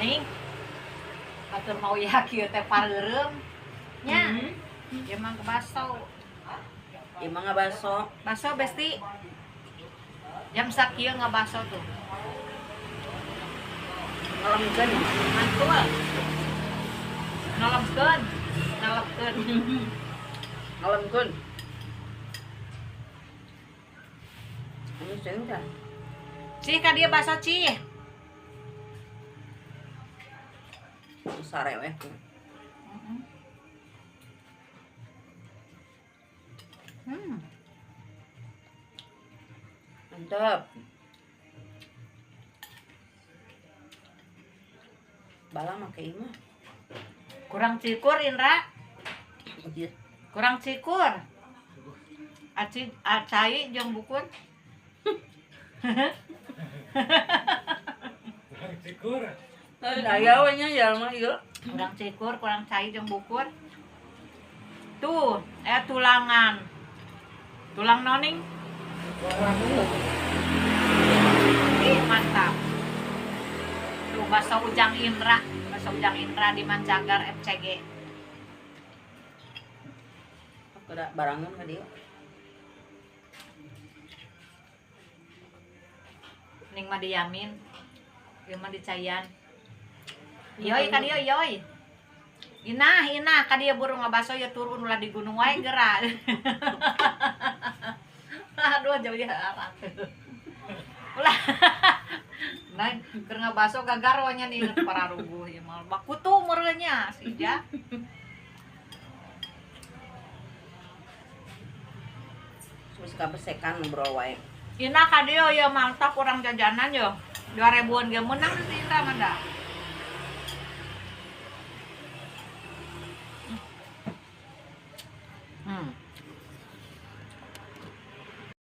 Ning. Atur mau ya kieu teh pareureum. Nya. Ieu mah baso. Ieu mah ngabaso. Baso besti. Jam sakieu ngabaso tuh. Ngalemkeun. Mantul. Ngalemkeun. Ngalemkeun. Ngalemkeun. Ini sing tah. Cih ka dieu baso cih. Sare weh. Mantap. Bala make ieu mah. Kurang cikur Indra. Iya. Kurang cikur. Aci acai jeung bukur. Kurang cikur. Aya we nya jalma ieu. Kurang cikur, kurang cai jeung bukur. Tuh, tulangan. Tulang noning. Ih, mantap. Tuh bakso Ujang Indra, bakso Ujang Indra di Mancagar FCG. Kuda barangan ka dieu. Ning mah diyamin. Ieu mah dicayan. Yoi ka dieu yoi. Inah, inah ka dieu buru ngabaso ya turun ulah di gunung wae geura. Aduh jauh ya arah. Ulah. Nah, keur ngabaso gagar we nya nih pararuguh ieu mah. Bakutu meureun si Ja. Geus kabesekan ngobrol wae. Inah ka dieu ya mantap urang jajanan yo. 2000-an ge meunang si Indra mah da.